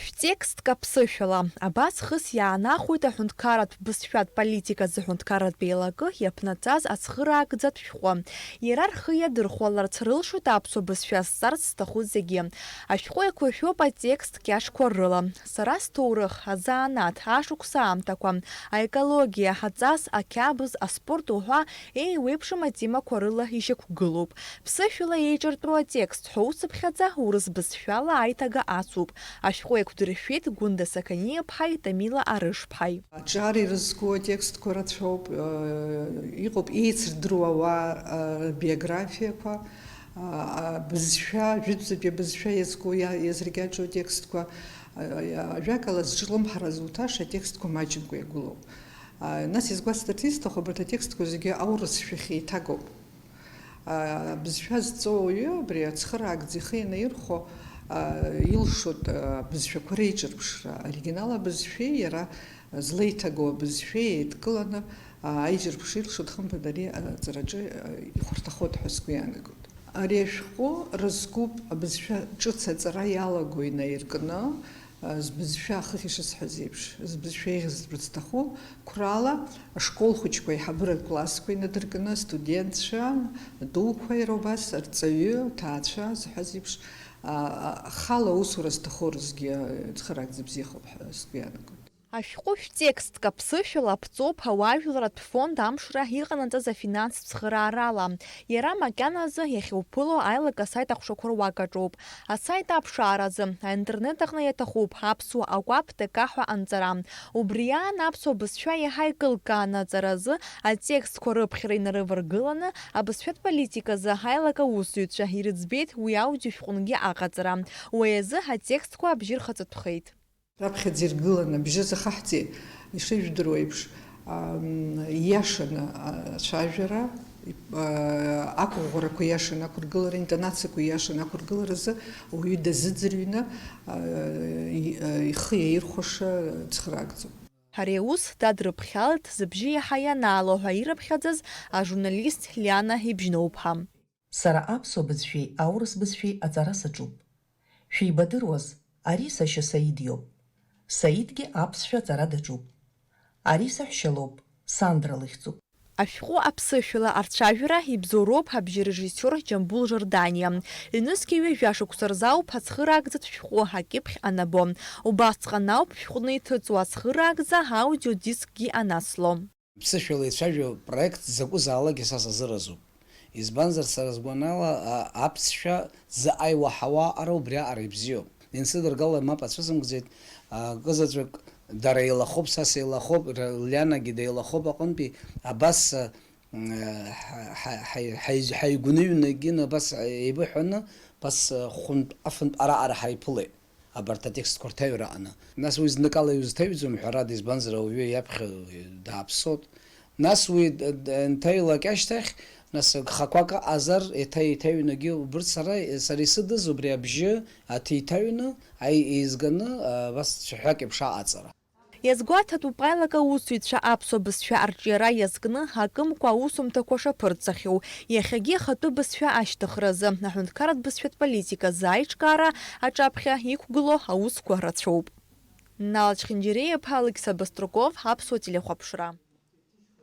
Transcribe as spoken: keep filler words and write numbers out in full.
Шәтекстк аԥсышәала. Абас хыс иаанахәоит аҳәынҭқарратә бызшәатә политика азы аҳәынҭқарратә еилакы иаԥнаҵаз ацхыраагӡатә шәҟәы. Иара рхы иадырхәаларц рылшоит аԥсуа бызшәа зҵарц зҭаху зегьы. Ашәҟәы еиқәыршәоуп атекст кьаҿқәа рыла. Сара сҭоурых, азанааҭ, ашықәс аамҭақәа, аекологиа, аҵас, ақьабз, аспорт уҳәа еиуеиԥшым атемақәа рыла ишьақәгылоуп. Ԥсышәала еиҿартәу атекст ҳәа уцыԥхьаӡа урыс бызшәала аиҭага ацуп. Ашәҟәы еиқәдыршәеит Гәында Сақаниаԥҳаи Тамила Арышԥҳаи. Аҿар ирызку атекстқәа рацәоуп, э, иҟоуп еицырдыруа ауаа, э, рбиографиақәа, а, а, бызшәа, жәытәӡатәи абызшәа иазку, иа-, иазыркьаҿу атекстқәа, а, а, ажәакала, зҿлымҳара зуҭаша атекстқәа маҷымкәа иагәылоуп. А, нас изгәасҭарц исҭаху, абарҭ атекстқәа зегьы аурыс шәахь еиҭагоуп. А, абызшәа зҵоу ауаҩы абри ацхыраагӡа ихы ианаирхәо, а, илшоит, а, абызшәақәа реиҿырԥшра, оригинал абызшәеи иара злеиҭаго абызшәеи еидкыланы, а, аиҿырԥшра илшоит, хымԥада ари аҵараҿы, а, ихәарҭахоит ҳәа сгәы иаанагоит. Ари ашәҟәы рызкуп абызшәа ҿыц аҵара иалаго инаиркны, збызшәа ахыхь ишысҳәаз еиԥш, збызшәа еиӷьызтәра зҭаху, қәрала ашкол хәыҷқәа аиҳабыратә классқәа инадыркны, астудентцәа, адуқәа иара убас, арҵаҩы, аҭаацәа зҳәаз еиԥш, а, а, ахала аусура зҭаху рызгьы цхыраагӡа бзиахоуп ҳәа сгәы иаанагоит. Ашәҟәы шәтекстк аԥсышәала аԥҵоуп ауаажәларратә фонд амшра иҟанаҵаз афинанстә цхыраарала. Иара макьаназы иахьуԥыло аилак асаит аҟәшақәа руак аҿоуп. Асаит аԥшааразы, аинтернет аҟны иаҭахуп аԥсуа акәаԥ Т К ҳәа анҵара. Убри аан аԥсуа бызшәа иаҳа икылкааны аҵаразы атекстқәа рыԥхьара инарываргыланы, абызшәатә политиказы аилак аусзуҩцәа ирыӡбеит уи аудиошәҟәынгьы аҟаҵара. Уи азы атекстқәа абжьы рхаҵатәхеит. Раԥхьаӡа иргыланы абжьы азахаҳҵеит, ишыжәдыруа еиԥш, ам, ииашаны ацәажәара, а, ақәыӷәӷәарақәа ииашаны ақәыргылара, интонациақәа ииашаны ақәыргыларазы ауаҩы дазыӡырҩны, а, и-, а, ихы иаирхәаша цхыраагӡоуп. Ари аус дадрыԥхьалт, зыбжьы иаҳа ианаало ҳәа ирыԥхьаӡаз ажурналист Лиана Ибжьноуԥҳа. Сара аԥсуа бызшәеи аурыс бызшәеи аҵара саҿуп. Шәеибадыруаз, ари сашьа Саид иоуп. Саидгьы аԥсшәа аҵара даҿуп. Ари саҳәшьа лоуп, Сандра лыхьӡуп. Ашәҟәы аԥсышәала арцәажәара ибзоуроуп абжьарежиссиор Џьамбул Жорданиа. Ҩнызқьи ҩажәа шықәса рзы ауп ацхыраагӡатә шәҟәы акьыԥхь анабо. Убасҵәҟьа ауп шәҟәны иҭыҵуа ацхыраагӡа аудиодискгьы анасло. Ԥсышәала ицәажәо проект закәызаалакгьы са сазыразуп. Избанзар, сара сгәанала, а, аԥсшәа заҟа иуаҳауа аҟара убри аҟара ибзиоуп. Инсыдыргала мап ацәысымкӡеит, а, кызаҵәык дара еилахоуп, са сеилахоуп, Ра-, Лианагьы деилахоуп аҟынтәи, абас, а, м, ҳа-, ҳа-, ҳаи-, ҳаи-, ҳаигәныҩнагьы абас еибыҳәаны, абас, а, хәынтә-афынтә араҟара ҳаиԥылеит. Абарҭ атекстқәа рҭаҩра аҟны. Нас уи зныкала иузҭаҩӡом, ҳәарада, избанзар, ауаҩы иаԥхьа дааԥсоит. Нас уи д-, д-, нҭаҩлак ашьҭахь, нас гхақәак ыҟазар, еиҭа еиҭаҩнагьы убырҭ сара, сара исыдыз убри абжьы аҭеиҭаҩны, аи-, еизганы, а, абас цәаҳәак еиԥш аҟаҵара. Иазгәаҭатәуп аилак аусзуҩцәа аԥсуа бызшәа арҿиара иазкны акымкәа аусумҭақәа шаԥырҵахьоу, иахьагьы ахатәы бызшәа ашьҭыхразы, аҳәынҭқарратә бызшәатә политиказы аиҿкаара аҿаԥхьа иқәгылоу аусқәа рацәоуп. Нал Чхинџьириа-иԥа, Алықьса Баструков, Аԥсуа телехәаԥшра.